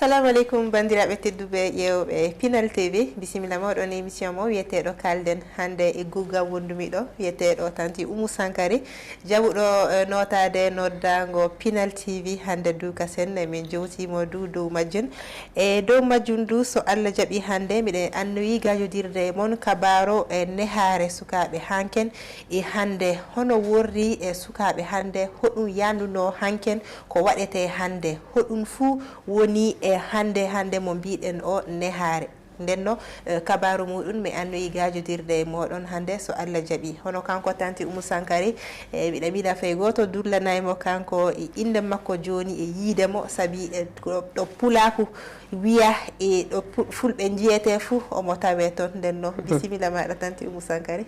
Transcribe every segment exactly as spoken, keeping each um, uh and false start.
Salamu aleykum, banndiraaɓe tedduɓe ƴeewɓe Pinal T V. Bisimilla mooɗon e émission mo wiyeteeɗo Kaalden. Hannde e guuga wondumiɗo, wiyeteeɗo Tanti Umu Sankari, jaɓuɗo, eh, nootaade noddaango Pinal T V. Hannde du kasen, eh, min jowtiimo du dow majjum. E dow majjum du, so Allah jaɓi, hannde miɗen annoyi gaajodirde e mon kabaaru e nehaare sukaaɓe hanken e hannde. Hono worri e sukaaɓe hannde, hoɗum yaanduno hanken, ko waɗetee hannde, hoɗum fuu woni e hannde, hannde mo mbiɗen o nehaare. Nden no, eh, kabaaru muɗum mi annoyi gaajodirde e mooɗon hannde, so Allah jaɓi. Hono kanko Tanti Umu Sankari, eh, miɗa miila fay gooto dullanay mo kanko e innde makko jooni e yiide mo, sabi, eh, ɗo, ɗo pulaaku wiya e ɗo pu-, fulɓe njiyetee fuu omo tawee toon. Nden no, bisimilla maaɗa Tanti Umu Sankari.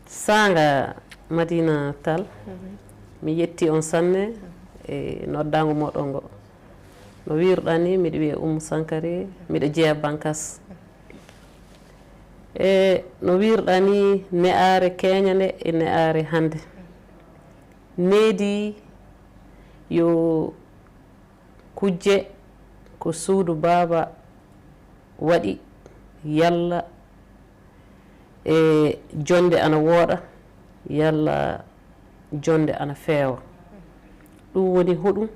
Saanga Madina Tall, mhm, mi yetti on sanne, mhm, e noddaango mooɗon ngo. No wiirɗaa ni, miɗo wiyee Umu Sankari, miɗo jeyaa Bankas. E no wiirɗaa ni, ne'aare keenya nde e ne'aare hannde. Needi yo kujje ko suudu baaba waɗi, yalla e jonnde ana wooɗa, yalla jonnde ana feewa. Ɗum woni hoɗum?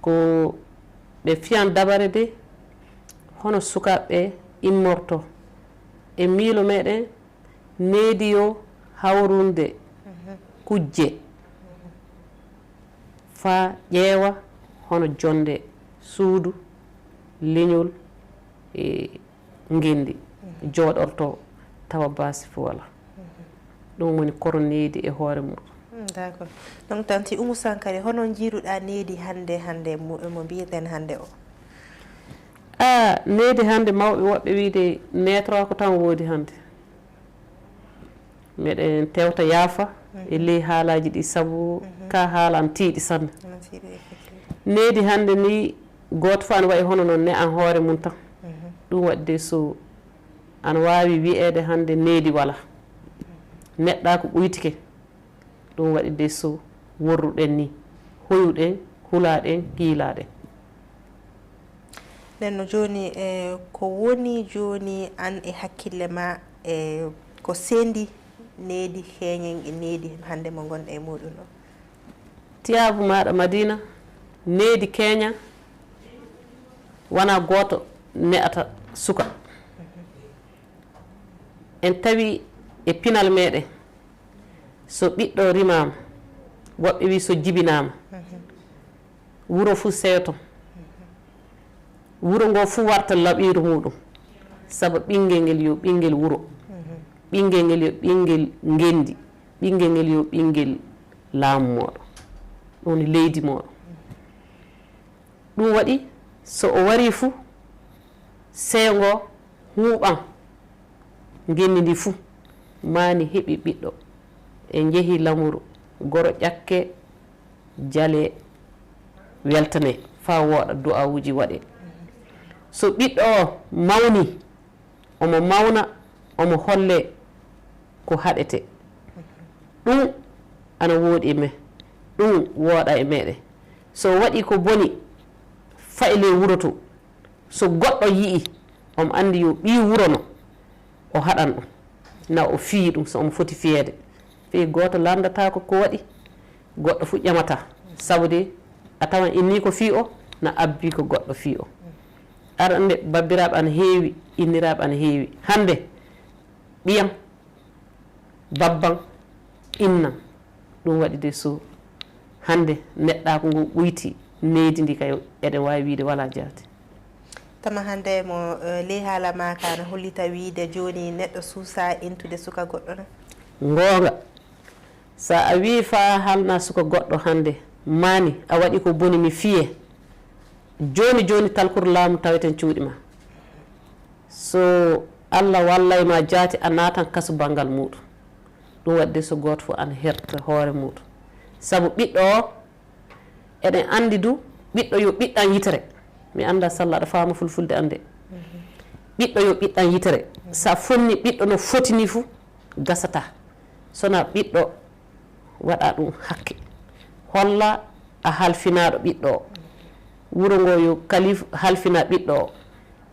Ko ɓe fiyan dabare de, hono sukaaɓe ɓe immorto. E miilo meɗen, needi yo hawrunde kujje faa ƴeewa hono jonnde suudu, leñol, e ngenndi, mhm, jooɗorto tawa baasi fuu walaa. Mhm. Ɗum woni koro needi e hoore mum. Mm, d'accord. Donc, Tanti Umu Sankari, hono njiiruɗaa needi hannde, hannde mo, mo mbiyeten hannde o? Ah, needi hannde, mawɓe woɓɓe wiide neetoraaku tan woodi hannde. Meɗen tewta yaafa, mhm, e ley haalaaji ɗi, sabu, mhm, ka haala ana tiiɗi sanne. Ana tiiɗi, effectivement. Needi hannde ni, gooto fof ana wayi hono no ne'an hoore mum tan. Mhm. Ɗum waɗi de so ana waawi wiyeede hannde needi walaa. Neɗɗaaku ɓuytike. Ɗum waɗi de so worruɗen ni, hoyuɗen, hulaɗen, kiilaɗen. Nden no jooni, e, ko woni jooni an e hakkille ma, e, ko sendi needi keñen e needi hannde mo ngonɗen e muɗum o? Tiyaabu maaɗa Madina, needi keña wonaa gooto ne'ata suka. En tawi e pinal meɗen, so ɓiɗɗo rimaama, woɓɓe wi so jibinaama, wuro fuu seyoto. Wuro ngo fuu warta laɓiiru muɗum. Sabu ɓinngel ngel yo ɓinngel wuro. Ɓinngel ngel yo ɓinngel ngenndi. Ɓinngel ngel yo ɓinngel laamu mooɗon. Ɗum woni leydi mooɗon. Ɗum waɗi, so o warii fuu, seyo ngo huuɓan ngenndi ndi fuu, maa ni heɓi ɓiɗɗo. En njehii lamuru, goro ƴakke, jaale, weltane, faa wooɗa, du'aawuuji waɗee. So ɓiɗɗo o mawnii, omo mawna, omo hollee ko haɗetee. Ɗum ana wooɗi e men, ɗum wooɗaa e meɗen. So waɗii ko boni, faa e ley wuro to, so goɗɗo yi'ii, omo anndi yo ɓii wuro no, o haɗan ɗum, na o fiyi ɗum so omo foti fiyeede. Fii gooto lanndataako ko waɗi, goɗɗo fuu ƴamata. Sabu de, a tawan innii ko fii o, na abbii ko goɗɗo fii o. Aɗa anndi, babbiraaɓe ana heewi, inniraaɓe ana heewi. Hannde, ɓiyam, babban, innan. Ɗum waɗi de so hannde neɗɗaaku ngu ɓuyti, needi ndi kay eɗen waawi wiide walaa jaati. Tama hannde mo, eh, ley haala maa ka na hollita wiide jooni neɗɗo suusaa intude suka goɗɗo na? Ngoonga. So a wii faa haalna suka goɗɗo hannde, maa ni a waɗi ko boni mi fiye. Jooni jooni talkuru laamu taweten cuuɗi maa. So Allah wallay ma jaati, a naatan kasu banngal muuɗum. Ɗum waɗi de so gooto fof ana herta hoore muuɗum. Sabu ɓiɗɗo o, eɗen anndi du, ɓiɗɗo yo ɓiɗɗan yitere. Mi anndaa salla aɗa faama fulfulde an de. Ɓiɗɗo yo ɓiɗɗan yitere. So a fonni ɓiɗɗo no foti ni fu, gasataa. So na ɓiɗɗo waɗa ɗum hakke. Holla a halfinaaɗo ɓiɗɗo o. Wuro ngo yo kalif halfina ɓiɗɗo o.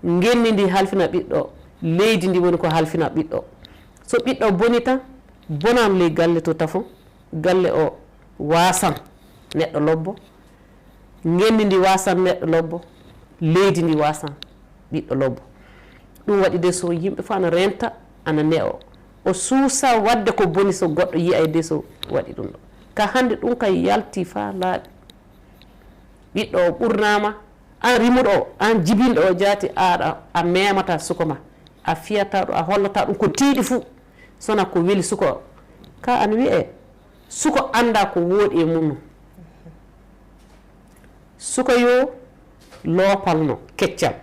Ngenndi ndi halfina ɓiɗɗo o. Leydi ndi woni ko halfina ɓiɗɗo o. So ɓiɗɗo o boni tan, bonaama ley galle to tafo, galle o waasan neɗɗo lobbo. Ngenndi ndi waasan neɗɗo lobbo. Leydi ndi waasan ɓiɗɗo lobbo. Ɗum waɗi de so yimɓe fof ana renta, ana ne'o. O suusa waɗde ko boni so goɗɗo yi'ay de so waɗi ɗum ɗo. Ka hannde ɗum kay yalti faa laaɓi. Ɓiɗɗo o ɓurnaama, aan rimuɗo o, aan jibinɗo o jaati, aɗa, a meemata suka ma. A fiyata ɗum, a hollata ɗum ko tiiɗi fuu. Sona ko weli suka o. Ka ana wiyee, suka anndaa ko wooɗi e mum. Suka yo loopal no keccal.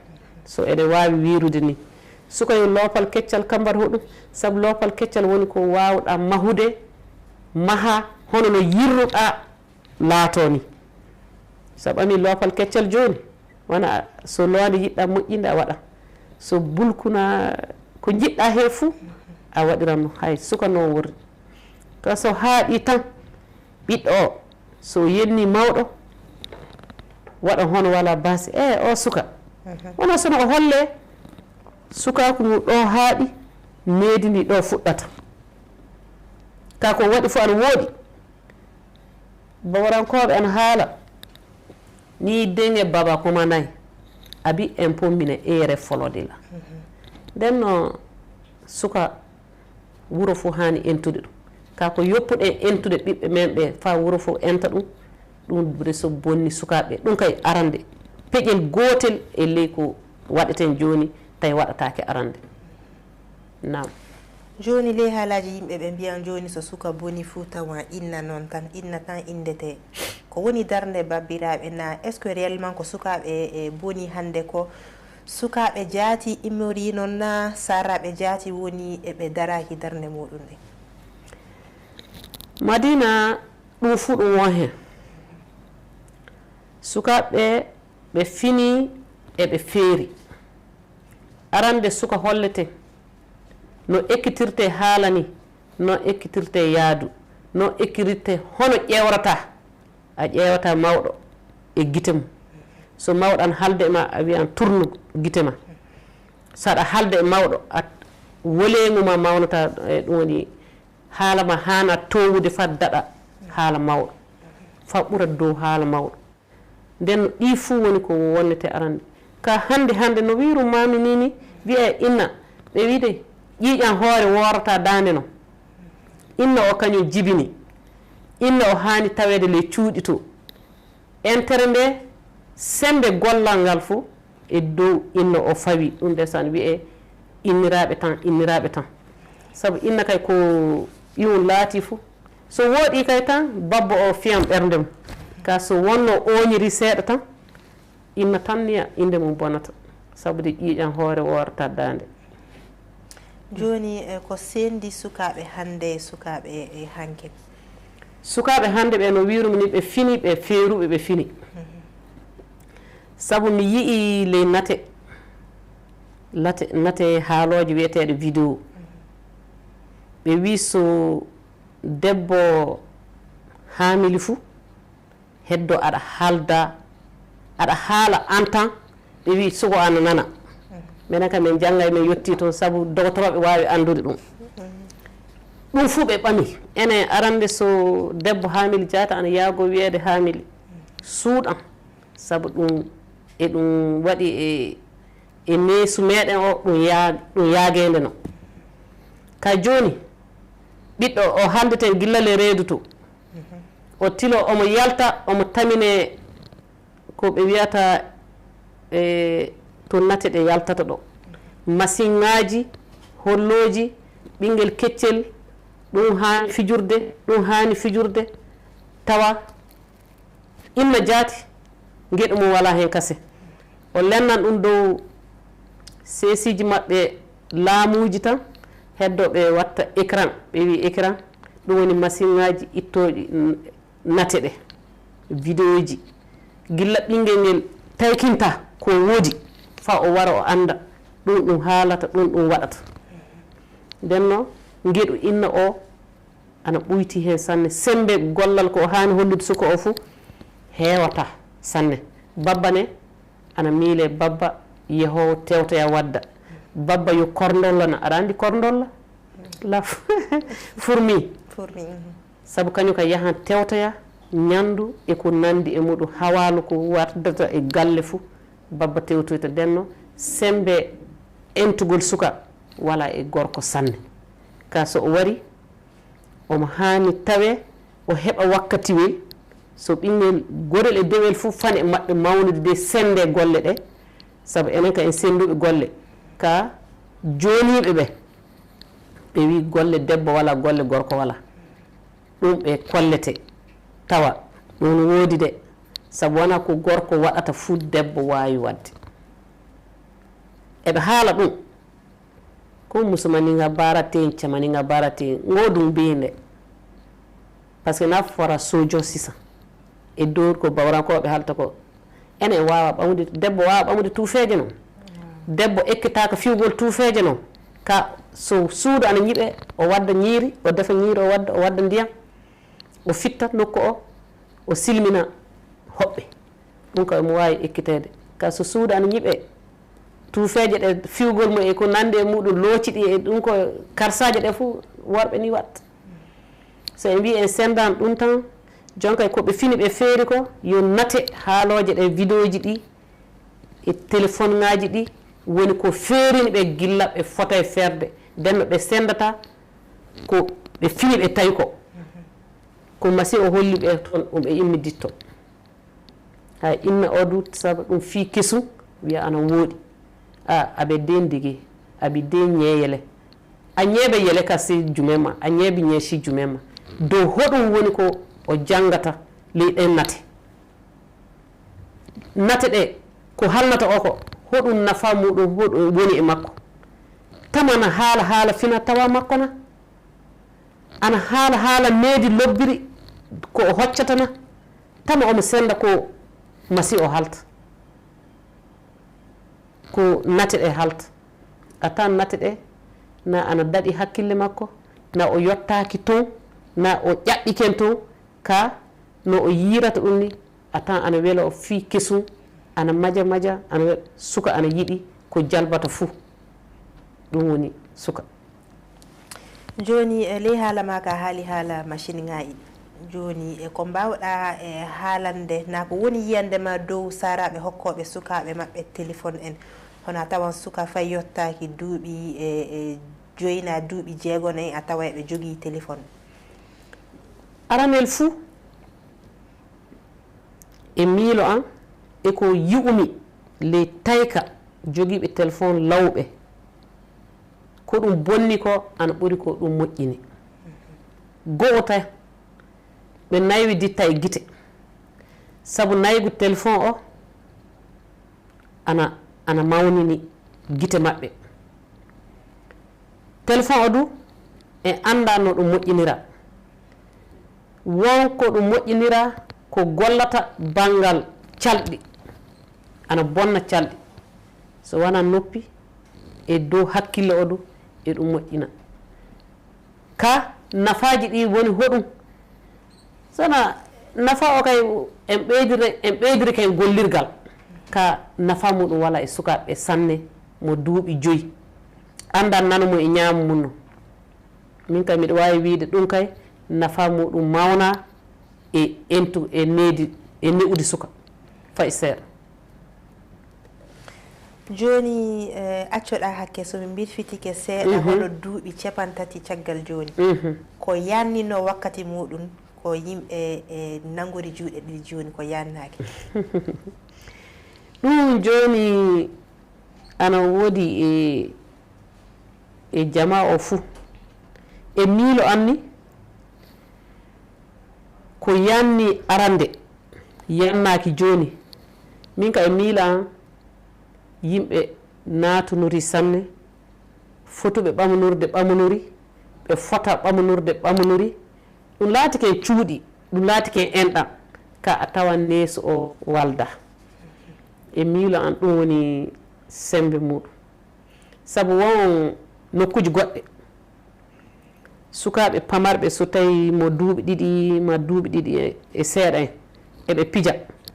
So eɗen waawi wiirude ni. Suka yo loopal keccal kam mbaɗa hoɗum. Sabu loopal keccal woni ko waawɗa mahude, maha hono no yirruɗa laato ni. Sabu ami loopal keccal jooni, wona so loonde yiɗɗa moƴƴinde a waɗa. So bulkuna ko njiɗɗa he fuu, a waɗiran no hay suka no worri. Ka so haaɗi tan, ɓiɗɗo o, so yenni mawɗo, waɗa hono wala baasi. E o suka. Wona sono o holle sukaaku ngu ɗo haaɗi, needi ndi ɗo fuɗɗata. Ka ko waɗi fof ana wooɗi. Bawarankooɓe ana haala. Ni denge baba kuma nay. Abi en pommine ere folodila. Nden no suka wuro fof haani entude ɗum. Ka ko yoppuɗen entude ɓiɓɓe men ɓe faa wuro fof enta ɗum, ɗum reso bonni sukaaɓe. Ɗum kay arande. Peƴel gootel e ley ko waɗeten jooni, tawi waɗataake arande. Naam. Jooni, ley haalaaji yimɓe ɓe mbiyan jooni, so suka boni fuu tawa inna noon tan, inna tan inndete. Ko woni darnde babbiraaɓe naa? Est-ce que réellement ko sukaaɓe e boni hannde ko? Sukaaɓe jaati immorii noon naa saaraaɓe jaati woni e ɓe daraaki darnde muuɗum nde? Madina, ɗum fuu ɗum won heen. Sukaaɓe ɓe fini e ɓe feeri. Arande suka hollete no ekkitirte haala ni, no ekkitirte yaadu, no ekkitirte hono ƴeewrata. A ƴeewata mawɗo e gite mum. So mawɗo ana haalda e ma, a wiyan turnu gite ma. So aɗa haalda e mawɗo, a woleengu ma mawnata, e ɗum woni haala ma haana toowude faa daɗa haala mawɗo. Faa ɓura dow haala mawɗo. Nden ɗii fuu woni ko wonnete arande. Ka hannde hannde no wiiru maami ni ni, wiya e inna, ɓe wiide ƴiiƴan hoore woorata daande no. Inna o kañum jibini. Inna o haani taweede ley cuuɗi to. Entere nde, semmbe gollal ngal fof e dow inna o fawi. Ɗum ndesan wiyee inniraaɓe tan, inniraaɓe tan. Sabu inna kay ko iwum laati fof. So wooɗi kay tan, babbo o fiyan ɓernde mum. Ka so wonno ooñiri seeɗa tan, inna tan niya, innde mum bonata. Sabu de ƴiiƴan hoore woorata daande. Jooni, eh, ko seendi sukaaɓe hannde e sukaaɓe e hanke? Sukaaɓe hannde ɓe no wiirumi ni, ɓe fini, ɓe feeruɓe, ɓe fini. Sabu mi yi'i ley nate, late, nate haalooje wiyeteeɗe vidéo. Ɓe wii so debbo haamili fuu, heddo aɗa haalda, aɗa haala an tan, ɓe wii suko ana nana. Minen kam min janngay, min yotti toon, sabu dogotorooɓe waawi anndude ɗum. Ɗum fuu ɓe ɓami. Enen arande so debbo haamili jaata ana yaago wiyeede haamili, suuɗan. Sabu ɗum, e ɗum waɗi e, e neesu meɗen o, ɗum yaa-, ɗum yaageende no. Ka jooni, ɓiɗɗo o haldeten gilla le reedu to. O tilo, omo yalta, omo tamine ko ɓe wiyata, e, to nate ɗe yaltata ɗo. Masiŋaaji, hollooji, ɓinngel keccel, ɗum haani fijurde, ɗum haani fijurde, tawa inna jaati, ngeɗu mum walaa heen kase. O lennan ɗum dow seesiiji maɓɓe laamuuji tan, heddo ɓe watta écran, ɓe wii écran, ɗum woni masiŋaaji ittooji n-, nate ɗe, vidéoji. Gilla ɓinngel ngel taykinta ko woodi, faa o wara o annda ɗum ɗum haalata, ɗum ɗum waɗata. Nden noon, ngeɗu inna o ana ɓuyti heen sanne. Semmbe gollal ko o haani hollude suka o fuu heewata sanne. Babba ne ana miile babba, yehoowo tewtoya wadda. Babba yo korndolla na, aɗa anndi korndolla? La fourmi. Fourmi, mhm. Sabu kañum ka yahan tewtoya ñanndu e ko nanndi e muɗum, hawaalu ko wardata e galle fuu, babba tewtoyta. Ndenno semmbe entugol suka wala e gorko sanne. Ka so o wari, omo haani tawee o heɓa wakkatiwel, so ɓinngel gorel e dewel fuu fane maɓɓe mawnude de sennde golle ɗe, sabu enen ka en sennduɓe golle ka jooniiɓe ɓe, ɓe wi golle debbo wala, golle gorko wala. Ɗum ɓe kollete tawa ɗum no woodi de, sabu wona ko gorko waɗata fuu debbo waawi waɗde. Eɓe haala ɗum. Ko musu maninga bara ten, camaninga bara ten, ngo ɗum binde. Parce que na fora sojo sisa. E dor ko bawran ko ɓe halta ko. Ene waawa ɓamude, debbo waawa ɓamude tuufeeje non. Debbo ekkitaaka fiwgol tuufeeje non. Ka so suudu ana ñiɓe, o wadda ñiiri, o defa ñiiri, o wadda, o wadda ndiyam. O fitta nokku o, o silmina hoɓɓe. Ɗum kay omo waawi ekkiteede. Ka so suudu ana ñiɓe, tuufeeje ɗe, fiwgol mo e ko nanndi e muɗum, looci ɗi e ɗum ko karsaaje ɗe fuu, worɓe ni watta. So en mbii en senndan ɗum tan, jonkay ko ɓe fini ɓe feeri ko, yo nate haalooje ɗe, vidéoji ɗi, e téléphone ŋaaji ɗi, woni ko feerini ɓe gilla ɓe fota e ferde. Nden no ɓe senndata ko ɓe fini ɓe tawi ko. Ko masi o holli ɓe toon, ɗum ɓe immiditto. Hay inna o du, sabu ɗum fii kesum, wiya ana wooɗi. A, aɓe deen digi, aɓe deen ñeeyele. A ñeebe yele ka si jume ma, a ñeebi ñee si jume ma. Dow hoɗum woni ko o janngata ley ɗeen nate. Nate ɗe, ko halnata o ko, hoɗum nafa muɗum, hoɗum woni e makko. Tama na haala haala fina tawa makko na. Ana haala haala needi lobbiri ko o hoccata na. Tama omo sennda ko masi o halta. Ko nate ɗe halta. A tan nate ɗe, na ana daɗi hakkille makko, na o yottaaki toon, na o ƴaɓɓiken toon, ka no o yiirata ɗum ni, a tan ana wela o fii kesum, ana maja maja, ana wela suka, ana yiɗi ko jalbata fuu. Ɗum woni suka. Jooni, e ley haala maa ka haali haala machine ŋaaji ɗi. Jooni, e ko mbaawɗaa e haalande, naa ko woni yiyande ma dow saaraaɓe hokkooɓe sukaaɓe maɓɓe téléphone en? Hono a tawan suka fay yottaaki duuɓi e, e joyi naa duuɓi jeego nayi, a tawa eɓe jogii téléphone. Aranel fuu, e miilo an, e ko yi'umi ley tayka jogiiɓe téléphone lawɓe, ko ɗum bonni ko ana ɓuri ko ɗum moƴƴini. Go'o tan, ɓe naywi ditta e gite. Sabu naygu téléphone o ana, ana mawnini gite maɓɓe. Téléphone o du, en anndaa no ɗum moƴƴinira. Won ko ɗum moƴƴinira ko gollata banngal calɗi, ana bonna calɗi. So wonaa noppi e dow hakkille o du, e ɗum moƴƴina. Ka nafaaji ɗi woni hoɗum? Sana nafa o kay en ɓeydiri, en ɓeydiri kay gollirgal. Ka nafa muɗum wala e sukaaɓe sanne mo duuɓi joyi. Anndan nano mo e ñaamu mum no. Min kay miɗo waawi wiide ɗum kay nafa muɗum mawna e entu, e needi, e ne'udi suka. Fay seeɗa. Jooni, eh, accoɗaa hakke so mi mbirfitike seeɗa, mhm, hono duuɓi capantati caggal jooni. Mhm. Ko yaanninoo wakkati muuɗum, ko yimɓe e nanngori juuɗe ɗiɗi jooni, ko yaannaaki. Ɗum jooni ana woodi e, e jamaa o fuu. E miilo an ni, ko yaanni arande, yaannaaki jooni. Min ka e miila an, yimɓe naatunori sanne, fotuɓe ɓamunurde ɓamunori, ɓe fota ɓamunurde ɓamunori. Ɗum laatike cuuɗi, ɗum laatike enɗam, ka a tawan neesu o walda. E miilo an ɗum woni semmbe muuɗum. Sabu won nokkuuji goɗɗe, sukaaɓe pamarɓe so tawi mo duuɓi ɗiɗi ma duuɓi ɗiɗi e, e seeɗa en, eɓe pija.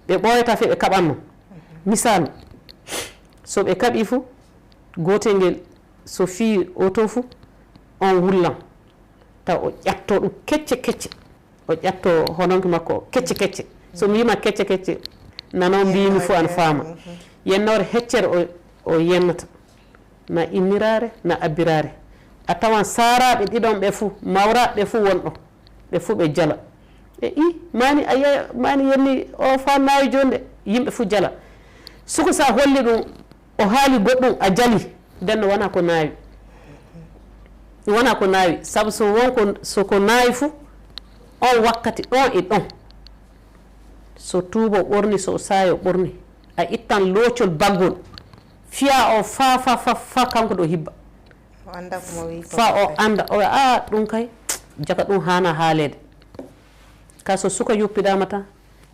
Ɓe ɓooyata fii ɓe kaɓanno. Misaalu, so ɓe kaɓii fu, gootel ngel so fii oto fu, on wullan, taw o ƴattoo ɗum kecce kecce, o ƴattoo hononke makko kecce kecce. So mi wiima kecce kecce, nano mbiimi fu an faama. Yennoore heccere o, o yennata, na inniraare, na abbiraare. A tawan saaraaɓe ɗiɗon ɓe fu, mawraaɓe ɓe fu won ɗo, ɓe fu ɓe jala. E i, maani a yiya, maani yenni o fa naawi jooni de, yimɓe fu jala. Suka sa holli ɗum, o haali goɗɗum, a jali, nden no wona ko naawi. Ɗum wona ko naawi, sabu so won ko, so ko naawi fu, on wakkati ɗon e ɗon. So tuubo ɓorni, so o saayo ɓorni, a ittan loocol baggol, fiya o fa, fa, fa, fa, kanko ɗo hibba. O annda ko mo wi ko fa o annda, o wi'a, "Ah, ɗum kay, jaka ɗum haana haaleede." Ka so suka yoppidaama tan,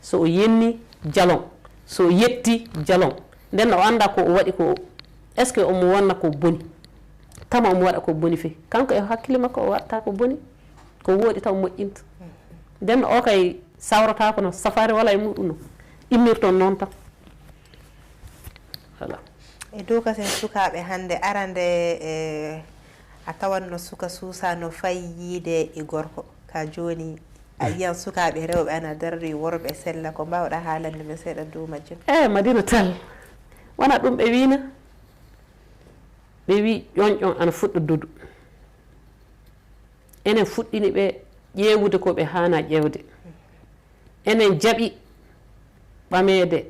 so o yenni jalon, so o yetti jalon, nden o annda ko o waɗi ko, est-ce que omo wonna ko boni? Tama omo waɗa ko boni fe. Kanko e hakkille makko o waɗata ko boni, ko wooɗi taw moƴƴinta. Nden o kay sawrata ko no safari wala e muɗum no. Immirton noon tan. Voilà. E dow kasen sukaaɓe hannde, arande e a tawanno suka suusa no fayi yiide e gorko. Ka jooni a yiyan sukaaɓe rewɓe ana darri worɓe sella, ko mbaawɗa haalande men seeɗa dow majjum? Eh, Madina Tall, wona ɗum ɓe wiina? Ɓe wi ƴoñƴon ana fuɗɗa dudu. Enen fuɗɗini ɓe ƴeewude ko ɓe haana ƴeewde. Enen jaɓi ɓameede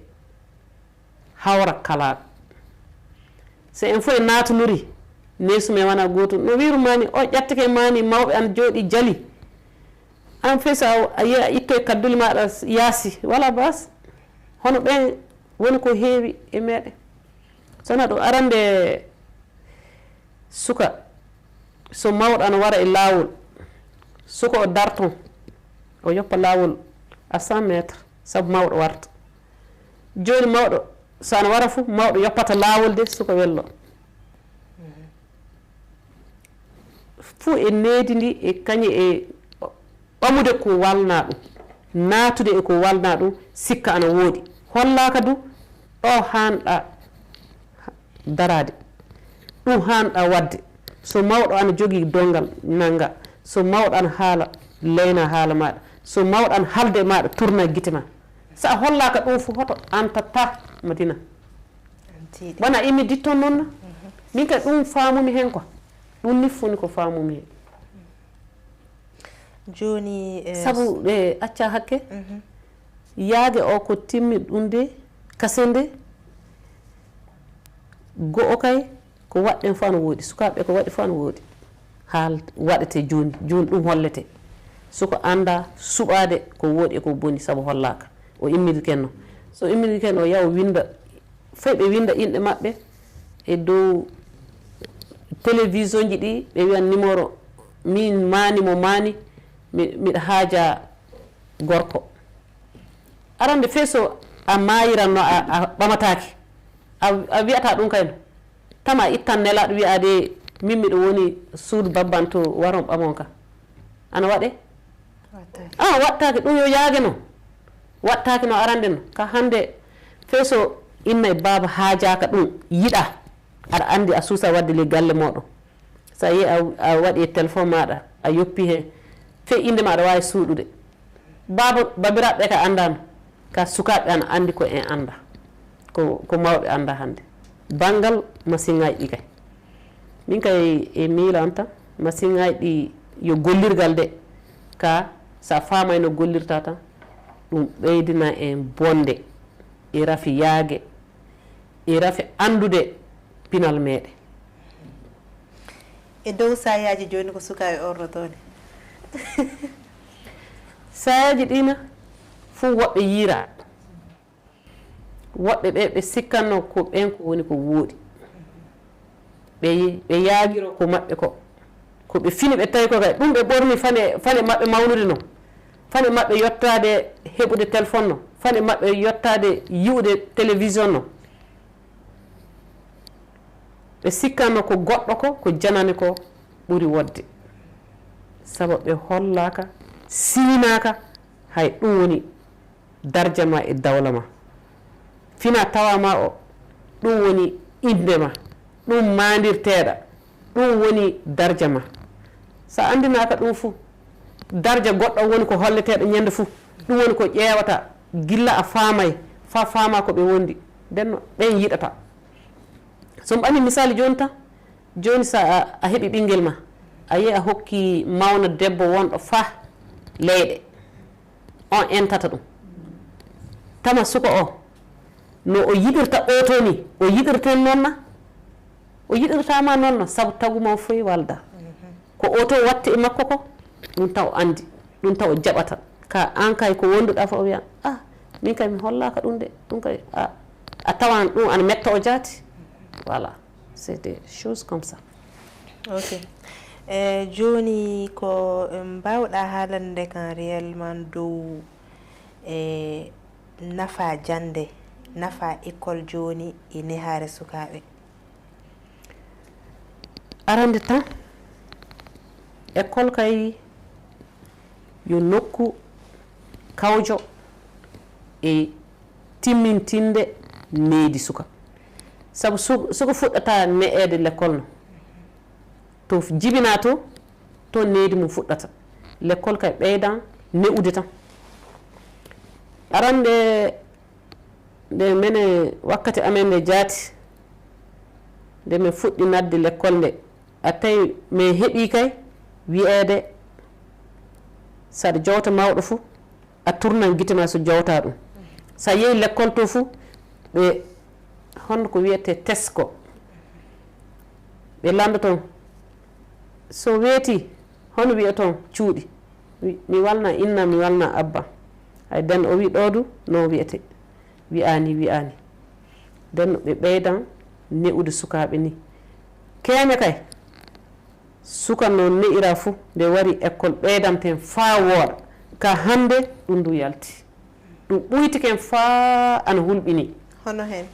hawra kalaaɗo. So en fof en naatunori, neesu men wona gootum. No wiiru maani, o ƴattike maani, mawɓe ana jooɗi jali. Aan fof so a, a yiya, a ittoy kaddule maaɗa yaasi, wala baas. Hono ɓeen woni ko heewi e meeɗen. So wonaa ɗum, arande suka, so mawɗo ana wara e laawol, suka o darton, o yoppa laawol à cent mètres, sabu mawɗo warta. Jooni mawɗo, so ana wara fof, mawɗo yoppata laawol de, suka wello. Fuu e needi ndi, e kañe e ɓamude ko walnaa ɗum, naatude e ko walnaa ɗum, sikka ana wooɗi. Hollaaka du, ɗo haanɗaa daraade, ɗum haanɗaa waɗde. So mawɗo ana jogii donngal, nannga. So mawɗo ana haala, leynaa haala maaɗa. So mawɗo ana haalda e maaɗa, tournaa gite maa. So a hollaaka ɗum fof, hoto antataa Madina. Wona immi ditton noon na? Min kay ɗum faamumi heen quoi. Ɗum ni fuu ni ko faamumi heen. Jooni, eh, sabu, eh, acca hakke, yaage o ko timmi ɗum de, kasen nde, go'o kay, ko waɗɗen fof ana wooɗi, sukaaɓe ko waɗi fof ana wooɗi. Haal waɗete jooni, jooni ɗum hollete. Suka annda suɓaade ko wooɗi e ko boni, sabu hollaaka. O immiri kenno. So immiri kenno, o yaha o winnda, fay ɓe winnda inɗe maɓɓe e dow télévision ji ɗi, ɓe wiyan numéro, min maani mo maani, mi-, miɗa haaja gorko. Arande fee so a maayiranno a, a ɓamataake, a, a wiyata ɗum kayno. Tama ittan nelaaɗo wiyaade, "Min miɗo woni suudu babban to, waron ɓamon ka." Ana waɗe? Waɗtaake. Ah, waɗtaake. Ɗum yo yaage no. Waɗtaake no arande no. Ka hannde, fee so inna e baaba haajaaka ɗum, yiɗa. Aɗa anndi a suusa waɗde ley galle mooɗon. So a yehi a, a waɗi e téléphone maaɗa, a yoppi heen. Fee innde maaɗa waawi suuɗude. Baaba, babiraaɓe ɓe ka anndaano, ka sukaaɓe ana anndi ko en annda, ko, ko mawɓe annda hannde. Banngal masiŋaaji ɗi kay. Min kay e miilan tan, masiŋaaji ɗi yo gollirgal de, ka sa faamay no gollirta tan, ɗum ɓeydina en bonde e rafi yaage, e rafi anndude pinal meeɗen. E dow saayaaji jooni ko sukaaɓe ornotoone. Saayaaji ɗiina fof woɓɓe yiira. Woɓɓe ɓe, ɓe sikkanno ko ɓen ko woni ko wooɗi. Ɓe, ɓe yaagiro ko maɓɓe ko. Ko ɓe fini ɓe tawi ko kay. Ɗum ɓe ɓorni fane, fane maɓɓe mawnude non. Fane maɓɓe yottaade heɓude téléphone non. Fane maɓɓe yottaade yi'ude télévision non. Ɓe sikkanno ko goɗɗo ko, ko janani ko ɓuri wodde. Sabu ɓe hollaaka, siinaaka, hay ɗum woni darja ma e dawla ma. fina tawa ma o, ɗum woni innde ma, ɗum maandirteeɗa, ɗum woni darja ma. So a anndinaaka ɗum fuu, darja goɗɗo woni ko holleteeɗo ñande fuu, ɗum woni ko ƴeewata gilla a faamay, faa faama ko ɓe wondi. Nden no ɓen yiɗata. So mi ɓami misali jooni tan, jooni so a, a heɓi ɓinngel ma, a yehi a hokki mawna debbo wonɗo faa leyɗe, on entata ɗum. Tama suka o, no o yiɗirta oto ni, o yiɗirten noon na? O yiɗirta ma noon na, sabu tagu ma o foyi walda. Ko oto watti e makko ko, ɗum taw anndi, ɗum taw jaɓata. Ka an kay ko wonduɗa fof o wiyan, ah, min kay mi hollaaka ɗum de, ɗum kay a, a tawan ɗum ana metta o jaati. Voilà, c'est des choses comme ça. Ok. E jooni ko mbawɗa haalande kan réellement dow e nafa jannde, nafa école jooni e nehaare sukaaɓe? Arande tan, école kay yo nokku kawjo e timmintinde neydi suka. Sabu su- suka fuɗɗata ne'eede l'école no, to jibina to, to neydi mum fuɗɗata. L'école kay ɓeydan ne'ude tan. Arande nde mene wakkati amen nde jaati, nde min fuɗɗi naatde lekkol nde, a tawi min heɓi kay wiyeede, saɗa jowta mawɗo fuu, a turnan gite ma so jowta ɗum. So a yehi lekkol to fuu, ɓe, honno ko wiyetee, test ko, ɓe lanndoton. So weeti, hono wiyaton cuuɗi? Mi walna inna, mi walna abba. Hay den o wi ɗo du no wiyete. Wi'ani, wi'ani. Den no ɓe ɓeydan ne'ude sukaaɓe ni. Keenya kay, suka no ne'ira fu, nde wari école ɓeydanten faa wooɗa. Ka hannde ɗum du yalti. Ɗum ɓuytiken faa ana hulɓini. Hono heen?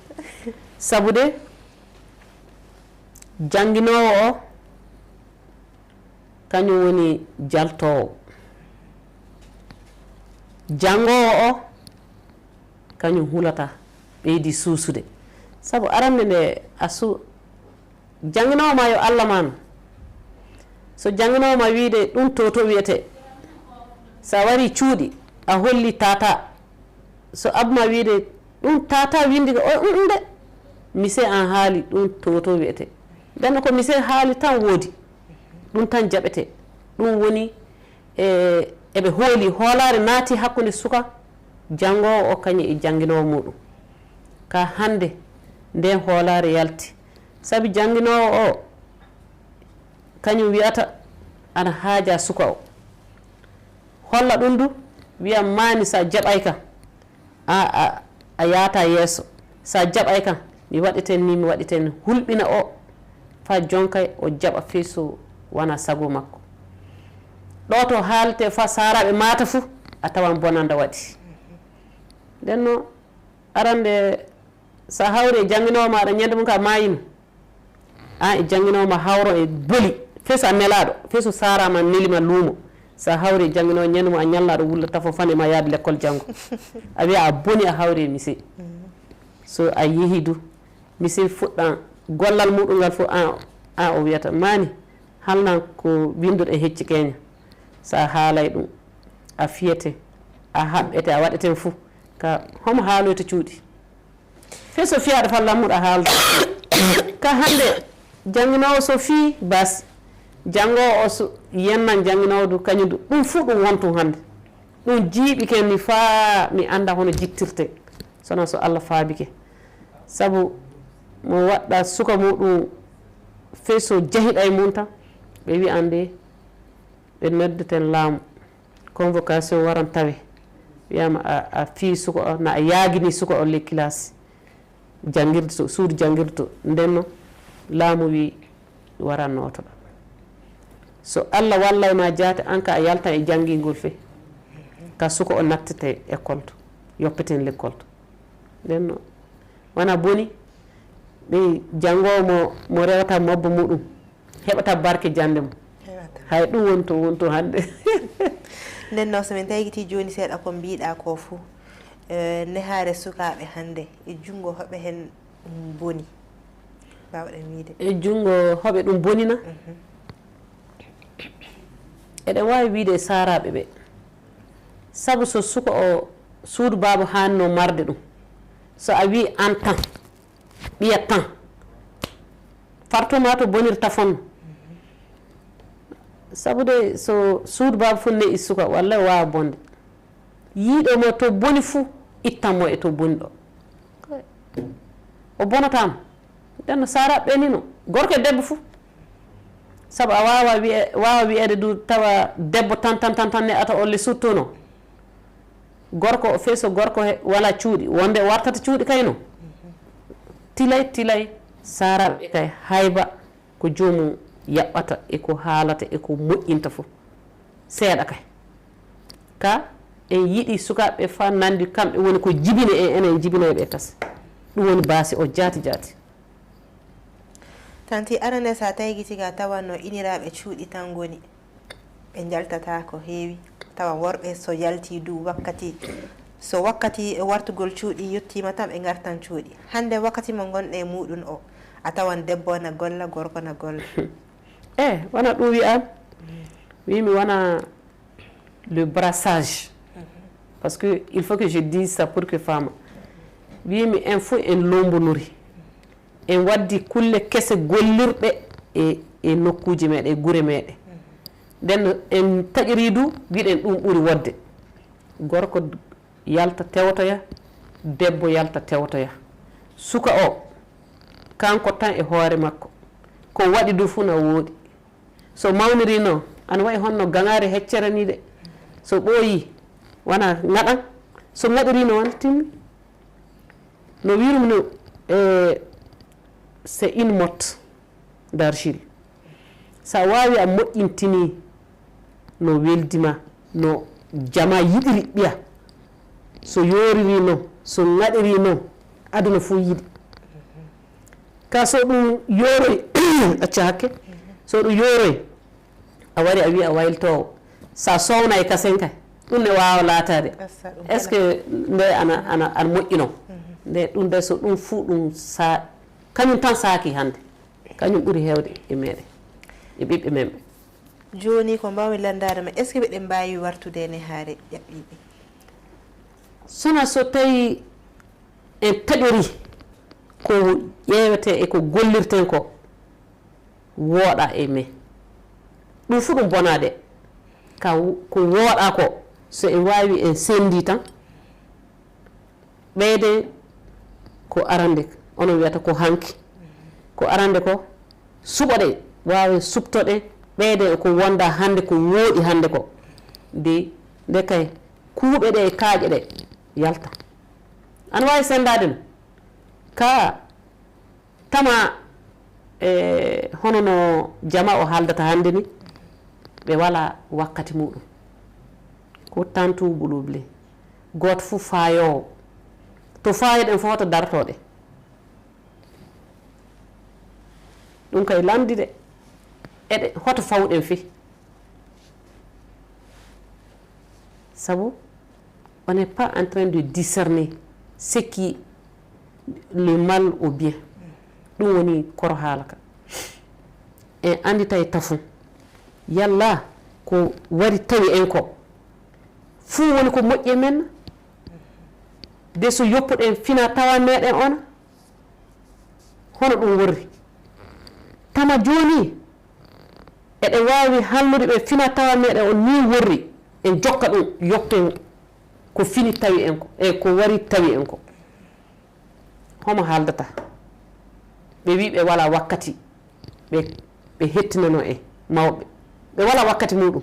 Sabu de, jannginoowo o, kañum woni jaltoowo. Janngoowo o, kañum hulata, ɓeydi suusude. Sabu arande nde a su- jannginoowo ma yo Allah ma no. So jannginoowo ma wiide ɗum toto wiyete, so a wari cuuɗi, a holli tata. So abma wiide ɗum tata windi ko o ɗum de, mise an haali ɗum toto wiyete. Nden ko mise haali tan woodi. Ɗum tan jaɓete. Ɗum woni e eɓe hooli hoolaare naati hakkunde suka janngoowo o kañum e jannginoowo muɗum. Ka hannde nden hoolaare yalti. Sabi jannginoowo o kañum wiyata ana haaja suka o. Holla ɗum du, wiya maani sa jaɓay ka, a, a, a yaata yeeso. Sa jaɓay ka, mi waɗiten ni, mi waɗiten ni. Hulɓina o, fa jonkay o jaɓa fii so wana sago makko. Ɗo to haalte fa saaraaɓe maata fu, a tawan bonanda waɗi. Nden no, arande sa hawri e jannginoowo maaɗa ñande mum ka maayino, an e jannginoowo ma hawro e boli, fii so a nelaaɗo, fii so saaraama nelima luumo. Sa hawri e jannginoowo ñande mum a ñallaaɗo wulla tafo fane ma yaade lekkol janngo. A wiya a boni a hawri e mise. So a yehi du, mise fuɗɗan gollal muɗum ngal fof an, an o wiyata maani, halnan ko winnduɗen hecci keña. Sa haalay ɗum, a fiyete, a haɓɓete, a waɗeten fuu. Ka homo haaloyta cuuɗi? Fii so fiyaaɗo fa lammuɗo haalda. Ka hannde jannginoowo so fii bas, janngoowo o so yennan jannginoowo du kañum du. Ɗum fuu ɗum wontu hannde. Ɗum jiiɓi ken ni faa mi annda hono jittirte. Sono so Allah faabike. Sabu mo waɗɗa suka muɗum fii so jahiɗa e mum tan, ɓe wi'an de ɓe noddeten laamu. Convocation waran tawe. Wiyama a, a fii suka o, na a yaagini suka o ley kilaasi. Janngirde to, suudu janngirde to. Nden no laamu wi wara nootoɗa. So Allah wallay ma jaate, an ka a yaltan e janngingol fee. Ka suka o nattete école to, yoppeten l'école to. Nden no, wana boni, ɓe janngoowo mo, mo rewata mabbo muɗum, heɓata barke jannde mum. Hay ɗum woni to, woni to hannde. Nden noon, so min taygiti jooni seeɗa ko mbiɗa ko fuu, Eh, nehaare sukaaɓe hannde, e junngo hoɓe heen ɗum boni? Mbaawɗen wiyde. E junngo hoɓe ɗum bonina? Eɗen waawi wiyde e saaraaɓe ɓe. Sabu so suka o suudu baaba haanno marde ɗum, so a wii an tan, ɓiya tan, farto ma to bonirta fonno. Sabu de so suudu baaba fof ne'i suka, wallay o waawa bonde. Yiiɗo mo to boni fuu, ittan mo e to boni ɗo. O bonataama. Nden no saaraaɓe ɓe ni no. Gorko e debbo fuu. Sabu a waawa wiye, waawa wiyeede du tawa debbo tan tan tan tan ne'ata o le surtout no. Gorko o fee so gorko he wala cuuɗi, wonde o wartata cuuɗi kay no. Tilay tilay saaraaɓe ɓe kay hayba ko joomum yaɓɓata e ko haalata e ko moƴƴinta fof. Seeɗa kay. Ka en yiɗi sukaaɓe ɓe faa nanndi kamɓe woni ko jibini en, enen jibinayɓe e kase. Ɗum woni baasi o jaati jaati. Tanti arane sa taygiti ka tawanno iniraaɓe cuuɗi tan ngoni. Ɓe njaltataa ko heewi. Tawa worɓe so yaltii du wakkati, so wakkati wartugol cuuɗi yottiima tan ɓe ngartan cuuɗi. Hannde wakkati mo ngonɗen e muuɗum o, a tawan debbo na golla, gorko na golla. Eh, wona ɗum wi'an. Wi mi wona le brassage. Parce que il faut que je dise ça pour que faama. Wi mi en fof en lombonori. En waddi kulle kese gollirɗe e, e nokkuuji meɗen, e gure meɗen. Nden no en taƴiri du, mbiɗen ɗum ɓuri wodde. Gorko yalta tewotoya, debbo yalta tewotoya. Suka o, kanko tan e hoore makko. Ko waɗi du fuu na wooɗi. So mawniri noon, ana wayi honno gaŋaare heccere nii de. So ɓooyii, wona ŋaɗan. So ŋaɗirii noon, wona timmi. No wiirum no, e, c'est une motte d'argile. So a waawi a moƴƴintinii no weldi ma, no jama yiɗiri ɓiya. So yooriri noon, so ŋaɗiri noon, aduna fof yiɗi. Ka so ɗum yooroy, acca hakke, so ɗum yooroy, a wari a wi a waylitoowo. Sa sowna e kasen kay, ɗum ne waawa laataade. Est-ce que nde ana, ana, ana moƴƴi noon? Nde ɗum de so ɗum fuu ɗum sa, kañum tan saaki hannde. Kañum ɓuri heewde e meɗen, e ɓiɓɓe men ɓe. Jooni ko mbaawmi lanndaade ma, est-ce que mbeɗen mbaawi wartude e nehaare ƴaɓɓiiɓe? Sona so tawi en taƴorii ko ƴeewetee e ko gollirten ko, wooɗa e men. Ɗum fuu ɗum bonaa de. Ka ko wooɗa ko, so en waawi en senndii tan, ɓeyden ko arande, onon wiyata ko hanki. Ko arande ko, suɓoɗen, waawen suɓtoɗen, ɓeyden e ko wonda hannde, ko wooɗi hannde ko. De, nde kay, kuuɓe ɗe e kaaƴe ɗe yalta. Ana waawi senndaade no? Ka tama, e, hono no jama o haaldata hannde ni, ɓe wala wakkati muɗum. Ko tantu buluble. Gooto fof faayoowo. To faayoɗen fof hoto dartoɗe. Ɗum kay lanndi de. Eɗe, hoto fawɗen fii. Sabu, on n'est pas en train de discerner ce qui le mal ou bien. Ɗum woni koro haala ka. En annditay tafum. Yalla ko wari tawi en ko. Fuu woni ko moƴƴi e men. De so yoppuɗen fina tawa meɗen ona. Hono ɗum worri. Tama jooni, eɗen waawi hallude ɓe fina tawa meɗen on nii worri. En jokka ɗum, yoppen ko fini tawi en ko, e ko wari tawi en ko. Homo haaldata? Ɓe wi ɓe wala wakkati. Ɓe, ɓe hettinano e mawɓe. Ɓe wala wakkati muɗum.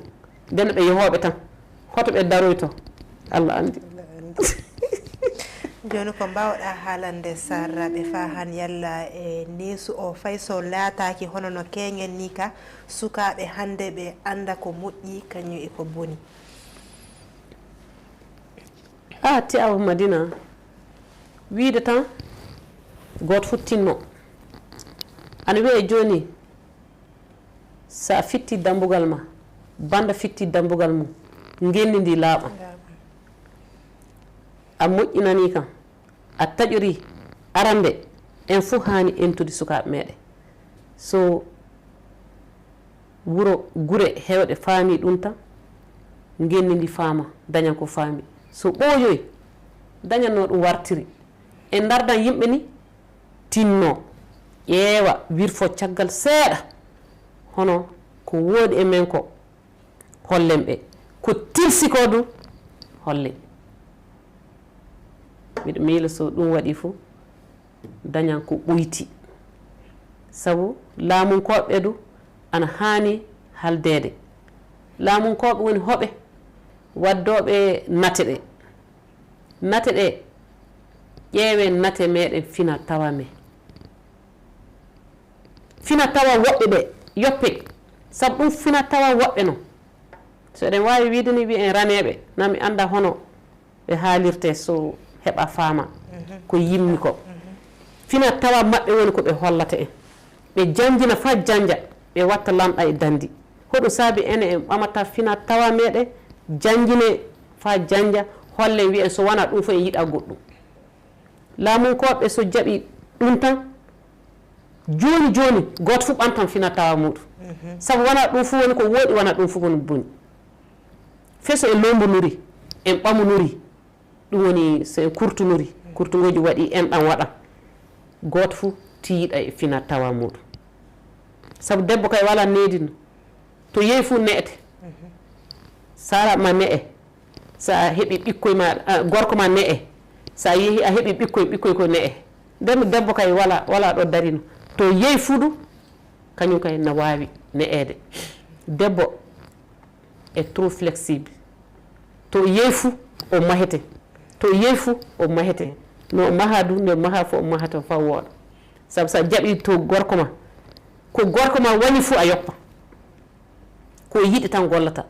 Nden ɓe yohooɓe tan. Hoto ɓe daroyto. Allah anndi. Jooni ko mbaawɗa haalande Sarr ɓe faa han yalla e neesu o fay so laataaki hono no keeŋen nii ka sukaaɓe hannde ɓe annda ko moƴƴi kañum e ko boni. A ti awa Madina wiide tan gooto fof tinno. Ana wiya jooni sa fitti dambugal ma, banda fitti dambugal mum, ngenndi ndi laaɓan. a moƴƴinanii kam, a taƴorii arande, en fof haani entude sukaaɓe meeɗen. So wuro, gure heewɗe faami ɗum tan, ngenndi ndi faama, dañan ko faami. So ɓooyoyi, dañan no ɗum wartiri. En ndardan yimɓe ni, tinno, ƴeewa, wirfo caggal seeɗa. Hono ko wooɗi e men ko, hollen ɓe. Ko tilsi ko du, hollen. Miɗo miila so ɗum waɗi fof, dañan ko ɓoyti. Sabu laamunkooɓe ɓe du ana haani haldeede. Laamunkooɓe woni hoɓe waddooɓe nate ɗe. Nate ɗe, ƴeewen nate meɗen fina tawa men. Fina tawa woɓɓe ɓe, yoppe. Sabu ɗum fina tawa woɓɓe non. So eɗen waawi wiide ni wiyen raneeɓe, na mi annda hono ɓe haalirte so heɓa faama ko yimmi ko. Fina tawa maɓɓe woni ko ɓe hollata en. Ɓe janjina faa janja, ɓe watta lanɗa e dandi. Hoɗum saabi enen en ɓamata fina tawa meɗen, janjine faa janja, hollen wiyen so wona ɗum fof en yiɗa goɗɗum. Laamunkooɓe so jaɓi ɗum tan, jooni jooni, gooto fof ɓantan fina tawa muɗum. Sabu wona ɗum fof woni ko wooɗi, wona ɗum fof woni boni. Fee so en lombunuri, en ɓamunuri, ɗum woni so en kurtunuri, kurtungooji waɗi enɗan waɗan. Gooto fof tiiɗa e fina tawa muɗum. Sabu debbo kay wala needino. To yehi fof ne'ete. Sara ma ne'e. Sa heɓi ɓikkoy ma, a, gorko ma ne'e. Sa yehi a heɓi ɓikkoy, ɓikkoy ko ne'e. Nden debbo kay wala, wala ɗo darino. To yehi fudu, kañum kay na waawi ne'eede. Debbo est trop flexible. To yehi fu, o mahete. To yehi fu, o mahete. No o maha du, nde o maha fu, o mahata fa wooɗa. Sabu sa jaɓi to gorko ma, ko gorko ma wani fu a yoppa. Ko yiɗi tan gollata.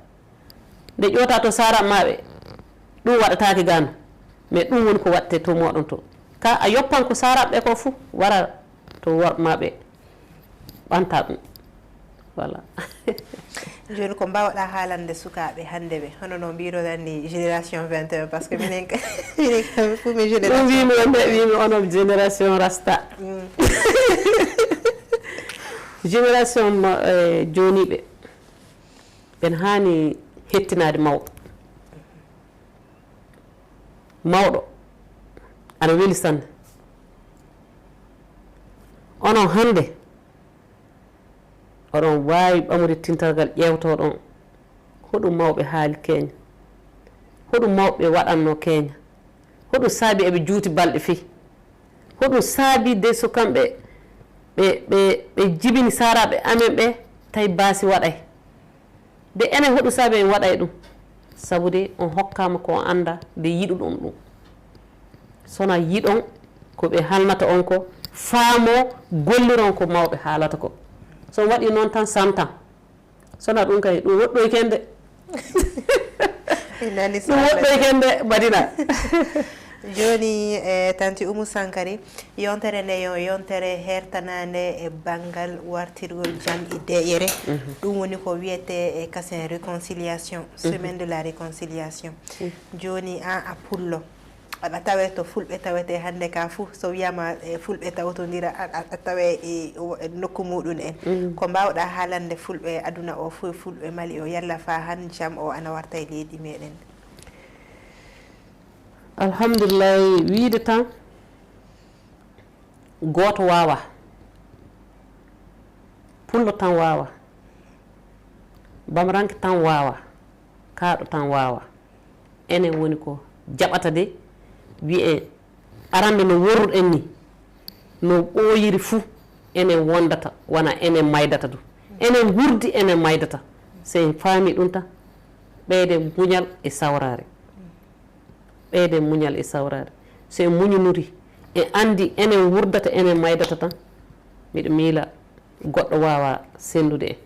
Nde ƴoota to sara maɓɓe, ɗum waɗataake gano. Mais ɗum woni ko waɗte to moɗon to. Ka a yoppan ko sara ɓe ko fu, wara to worɓe maɓɓe, ɓanta ɗum. Voilà. Jooni ko mbaawɗaa haalande sukaaɓe hannde ɓe? Hono no mbiiroɗaa ni génération vingt et un, parce que minen ka-, minen kamɓe fof min ɗum génération wimi on de, wimi onon génération rasta. Mm. Génération mo, eh, jooni ɓe, ɓen haani hettinaade mawɓe. Mawɗo, aɗa weli sanne. Onon hannde, oɗon waawi ɓamude tintargal, ƴeewtoɗon hoɗum mawɓe haali keenya, hoɗum mawɓe waɗanno keenya, hoɗum saabi eɓe juuti balɗe fii, hoɗum saabi de so kamɓe ɓe, ɓe, ɓe jibini saaraaɓe amen ɓe, tawi baasi waɗay. De enen hoɗum saabi en waɗay ɗum? Sabu de on hokkaama ko on annda de yiɗuɗon ɗum. Sona yiɗon ko ɓe halnata on ko, faamoo, golliron ko mawɓe haalata ko. So on waɗi noon tan santan. Sona ɗum kay, ɗum woɗɗoyken de. Mi nani ɗum woɗɗoyken de, Madina. Jooni, eh, Tanti Oumou Sankari, yontere nde yo yontere hertanaande e banngal wartirgol jam e deeƴere. Mhm. Ɗum woni ko wiyetee e kasen réconciliation, mhm, semaine de la réconciliation. Mhm. Jooni, an a pullo. Aɗa tawe to fulɓe tawetee hannde ka fuu, so wiyaama, e, fulɓe tawtondira, a, a, a tawe e, o, e nokku muɗum en. Mm. Ko mbaawɗaa haalande fulɓe aduna o fuu, fulɓe Mali o, yalla faa han jam o ana warta e leydi meɗen? Alhamdulillahi, wiide tan, gooto waawa. Pullo tan waawa. Bamranke tan waawa. Kaaɗo tan waawa. Enen woni ko jaɓata de, wi'en arande no worruɗen ni, no ɓooyiri fuu, enen wondata, wona enen maydata du. Enen ngurdi, enen maydata. So en faami ɗum tan, ɓeyden muñal e sawraare. Ɓeyden muñal e sawraare. So en muñunuri, en anndi enen wurdata, enen maydata tan, miɗo miila goɗɗo waawa senndude en.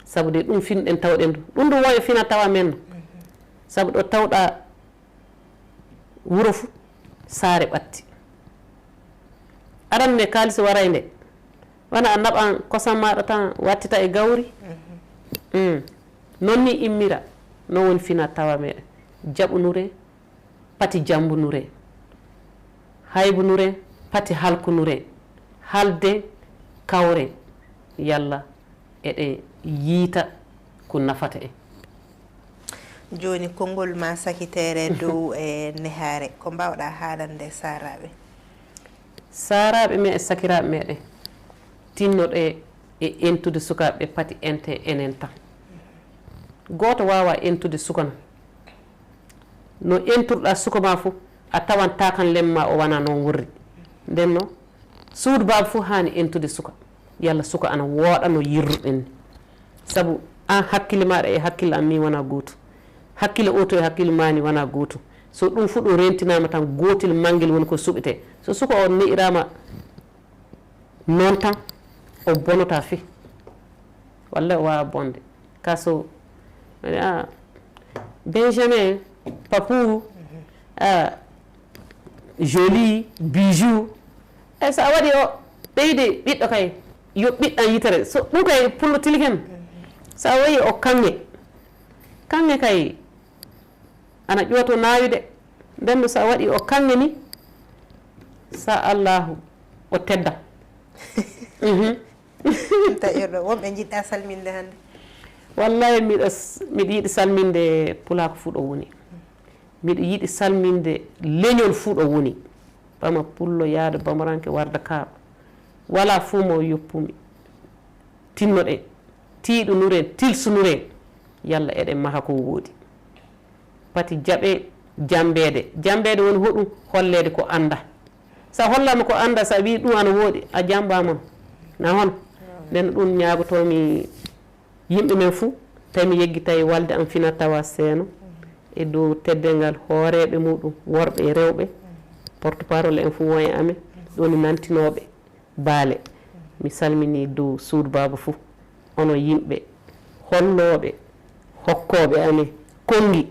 Sabu de ɗum finɗen tawɗen du. Ɗum du won e fina tawa men no. Sabu ɗo tawɗa wuro fu, saare ɓatti. Aran nde kaalis waray nde. Wona a naɓan kosam maaɗa tan wattita e gawri. Mm. Non ni immira. Non woni fina tawa meɗen. Jaɓunure, pati jambunure. Haybunuren, pati halkunuren, halde kawren, yalla eɗen yiita ko nafata en. Jooni, konngol ma sakitere dow e nehaare, ko mbaawɗaa haalande saaraaɓe? Saaraaɓe men e sakiraaɓe meɗen, tinnoɗe e entude sukaaɓe ɓe, pati enten enen tan. Gooto waawaa entude suka no. No enturɗaa suka maa fof, a tawan taakan lemma o wonaa noon worri. Nden no, suudu baaba fof haani entude suka. Yalla suka ana wooɗa no yirruɗen ni. Sabu aan hakkille maaɗa e hakkille am min wonaa gootu. Hakkille oo to e hakkille maa ni wonaa gootu. So ɗum fof ɗum rentinaama tan, gootel manngel woni ko suɓetee. So suka o ne'iraama noon tan, o bonotaa fih. Wallay o waawaa bonde. Kaa so, ah, Benjamin, Papou, ah, Jolie, Bijou. Eyi, so a waɗi o ɓeyde ɓiɗɗo kay, yo ɓiɗɗan yitere. So ɗum kay pullo tiliken. So a wayi o kaŋŋe. Kaŋŋe kay, ana ƴooto naawude. Nden no so a waɗi o kaŋŋe ni, sa Allaahu, o tedda. Mhm. Taƴoɗo, wonɓe njiɗɗa salminde hannde? Wallahi, miɗo s-, miɗo yiɗi salminde pulaaku fuu ɗo woni. Miɗo yiɗi salminde leñol fuu ɗo woni. Bama pullo, yaado bamaranke, warda kaaɓa. Walaa fuu mo yoppumi. Tinnoɗen, tiiɗunuren, tilsunuren. Yalla eɗen maha ko wooɗi. Pati jaɓe jambeede. Jambeede woni hoɗum? Holleede ko annda. So a hollaama ko annda, so a wii ɗum ana wooɗi, a jambaama. Na hono? Nden ɗum ñaagotoomi yimɓe men fuu, tawi mi yeggitay walde am Fina Tawa Seeno e dow teddeengal hooreeɓe muɗum, worɓe e rewɓe, porte-parole en fuu won e amen, ɗum woni nantinooɓe Baale. Mi salminii dow suudu baaba fuu, onon yimɓe hollooɓe, hokkooɓe amen konngi,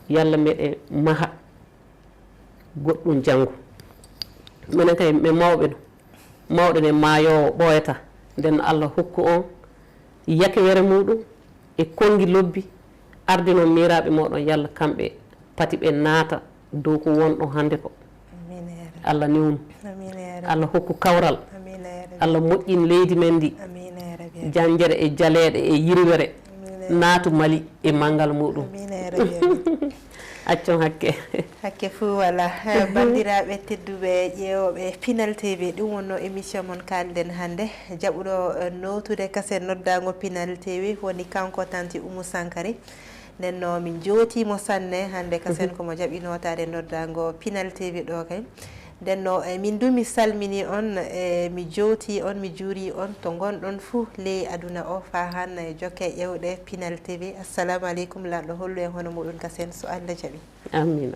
yalla meɗen maha goɗɗum janngo. Minen kay, men mawɓe no, mawɗo ne maayoowo ɓooyataa. Nden Allah hokku on yakewere muɗum e konngi lobbi, ardinoo miiraaɓe mooɗon, yalla kamɓe pati ɓe naata dow ko wonɗon hannde ko. Amiin ya Rabbi. Allah niwnu. Amiin ya Rabbi. Allah hokku kawral. Amiin ya Rabbi. Allah moƴƴin leydi men ndi. Amiin ya Rabbi. Janjere e jaleeɗe e yirwere. Amiin ya Rabbi. Naatu Mali e manngal muɗum. Amiin ya Rabbi. Accon hakke. Hakke fuu walaa. Banndiraaɓe tedduɓe ƴeewooɓe Pinal T V, ɗum wonnoo émission mon Kaalden hannde. Jaɓuɗo, eh, nootude kasen noddaango Pinal T V woni kanko Tanti Oumou Sankari. Nden no min njootiimo sanne hannde kasen ko mo jaɓi nootaade noddaango Pinal T V ɗo kay. Nden no, eh, min du mi salminii on, eh, mi jootii on, mi juurii on to ngonɗon fuu ley aduna o faa han, eh, jokke ƴeewɗe Pinal T V. Assalamu aleykum, laamɗo hollu en hono muɗum kasen so Allah jaɓi. Amiin.